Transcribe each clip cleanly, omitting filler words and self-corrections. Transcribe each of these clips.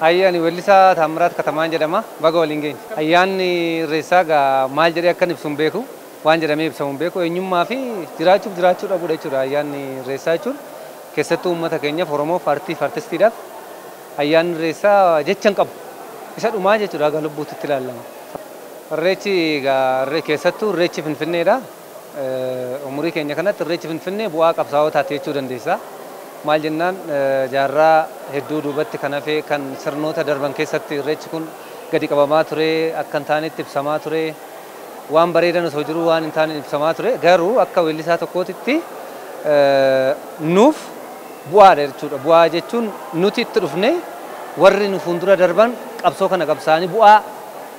Ayyaanni weellisaa Taammiraat Katamaan jedhama. Baga waliin geenye. Ayyaanni Irreessaa gaa maal jedhee akkan ibsu hin beeku. Waan jedhamee ibsamu hin beeku. Eenyummaa fi jiraachuuf jiraachuu dhabuudha jechuudha. Ayyaanni Irreessaa jechuun keessattuu uummata keenyaaf, Oromoof, artiif, artistiidhaaf ayyaanni Irreessaa jecha hin qabu. Isa dhumaa jechuudha, haga lubbuutti ilaalama. Irreechi egaa keessattuu Irreechi Finfinneedha. Umurii keenya kanatti Irreechi Finfinnee bu'aa qabsaa'otaati jechuu dandeessa. Maal jennaan, jaarraa hedduu duubatti kan hafe, kan sirnoota darban keessatti Irreechi kun gadi qabamaa ture, akka hin taanetti ibsamaa ture, waan bareedan osoo jiru waan hin taane ibsamaa ture. Garuu akka weellisaa tokkootitti nuuf bu'aadha jechuudha. Bu'aa jechuun nuti itti dhufne, warri nu fuuldura darban qabsoo kana qabsaa'anii bu'aa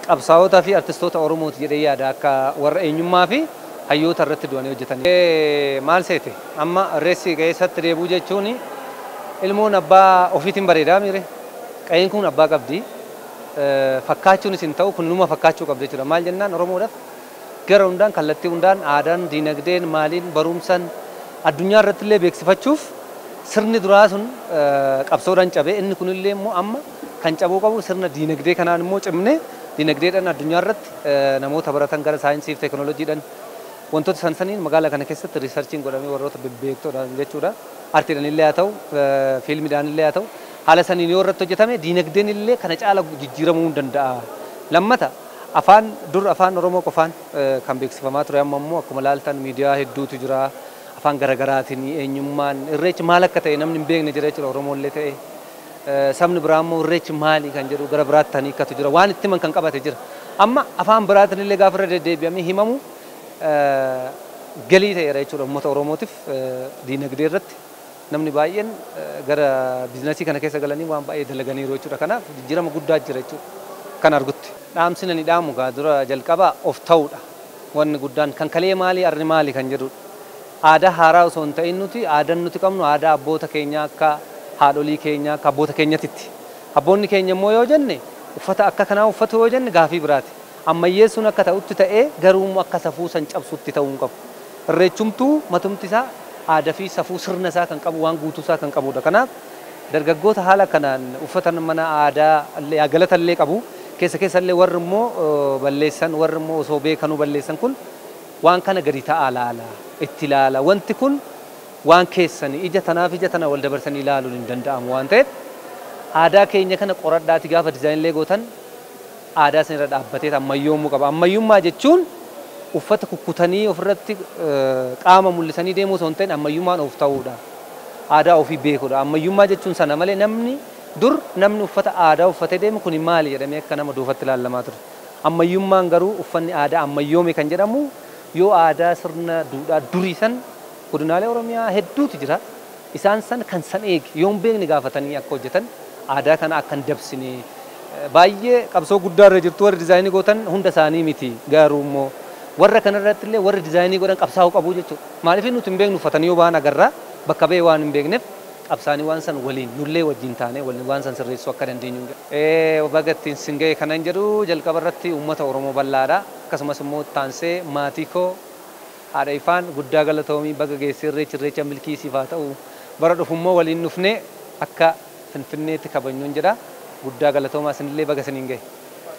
qabsaa'otaa fi artistoota Oromooti jedhee yaada, akka warra eenyummaa fi hayyoota irratti du'anii hojjetan. Maal seete, amma Irreessi keessatti deebi'uu jechuun ilmoon abbaa ofiitiin bareedaa miire, qa'een kun abbaa qabdi, fakkaachuunis hin ta'u, kun numa fakkaachuu qabdi jechuudha. Maal jennaan, Oromoodhaaf gara hundaan, kallattii hundaan, aadaan, diinagdeen, maaliin, barumsaan addunyaa irratti illee beeksifachuuf sirni duraa sun qabsoodhaan cabee, inni kunillee immoo amma kan cabuu qabu sirna diinagdee kanaan immoo cimnee diinagdeedhaan addunyaa irratti namoota baratan gara saayinsii fi teekinooloojiidhaan wantoota san saniin magaalaa kana keessatti researchiin godhamee warroota bebbeektoodhaan jechuudha. Artiidhaan illee haa ta'u, fiilmiidhaan illee haa ta'u, haala saniin yoo irratti hojjetame diinagdeen illee kana caala jijjiiramuu hin danda'a. Lammata, afaan dur afaan Oromoo qofaan kan beeksifamaa ture, amma immoo akkuma laaltan miidiyaa hedduutu jira. Afaan garaagaraatiin eenyummaan Irreechi maal akka ta'e namni hin beekne jira jechuudha, Oromoo illee ta'e. Sabni biraa immoo Irreechi maali kan jedhu gara biraatti kan hiikkatu jira. Waan itti himan kan qabate jira. Amma afaan biraatiin illee gaafa irra deddeebi'amee himamu galii ta'eera jechuudha uummata Oromootiif. Diinagdee irratti namni baay'een gara biizinasii kana keessa galanii waan baay'ee dalaganiiru jechuudha. Kanaaf jijjiirama guddaa jira jechuudha kan argutti. Dhaamsi nani dhaamu gaa dura jalqabaa of ta'uudha. Wanni guddaan kan kalee maali, arri maali kan jedhudha. Aadaa haaraa osoo hin ta'in, nuti aadaan nuti qabnu aadaa abboota keenyaa, akka haadholii keenyaa, akka abboota keenyatitti. Abboonni keenya immoo yoo jenne, uffata akka kanaa uffatu yoo jenne gaafii biraati. Ammayyeessuun akka ta'utti ta'ee, garuu immoo akka safuu san cabsutti ta'uu hin qabu. Irreechumtuu matumti isaa aadaa fi safuu sirna isaa kan qabu, waan guutuu isaa kan qabudha. Kanaaf dargaggoota haala kanaan uffatan mana aadaa illee galata illee qabu. Keessa keessa illee warri immoo balleessan, warri immoo osoo beekanuu balleessan kun waan kana gadi ta'aa laala, itti ilaala. Wanti kun waan keessanii ija tanaaf ija tana wal dabarsanii ilaaluun hin danda'amu waan ta'eef, aadaa keenya kana qoradhaati gaafa diizaayinii gootan aadaa sanirra dhaabbatee ammayyoomuu qaba. Ammayyummaa jechuun uffata kukkutanii ofirratti qaama mul'isanii deemuu osoo hin ta'in, ammayyummaan of ta'uudha. Aadaa ofii beekuudha. Ammayyummaa jechuun sana malee, namni dur namni uffata aadaa uffatee deemu kun maali jedhamee akka nama duufatti ilaalamaa ture. Ammayyummaan garuu uffanni aadaa ammayyoome kan jedhamu yoo aadaa sirna duudhaa durii san, godinaalee Oromiyaa hedduutu jira. Isaan san kan san eege yoo hin beekne gaafatanii akka hojjetan, aadaa kana akka hin dabsine. Baay'ee qabsoo guddaa irra jirtu warri diizaayinii gootan, hunda isaanii miti, garuu immoo warra kanarratti illee warri diizaayinii godhan qabsaa'uu qabu jechuudha. Maaliif, nuti hin beeknu, uffatanii yoo ba'an agarraa, bakka ba'e waan hin beekneef qabsaanii waan san waliin nullee wajjin taanee waliin waan san sirreessuu akka dandeenyu. Baga ittiin sin ga'e kanan jedhu jalqaba irratti uummata Oromoo bal'aadha. Akkasumas immoo taansee maatii koo, haadha ifaan guddaa galatoomii, baga geessee, Irreechi irreecha milkii siif haa ta'u. Bara dhufu immoo waliin dhufnee akka Finfinneetti kabajnuun jedha. Guddaa galatoomaa, isinillee baga isiniin ga'e.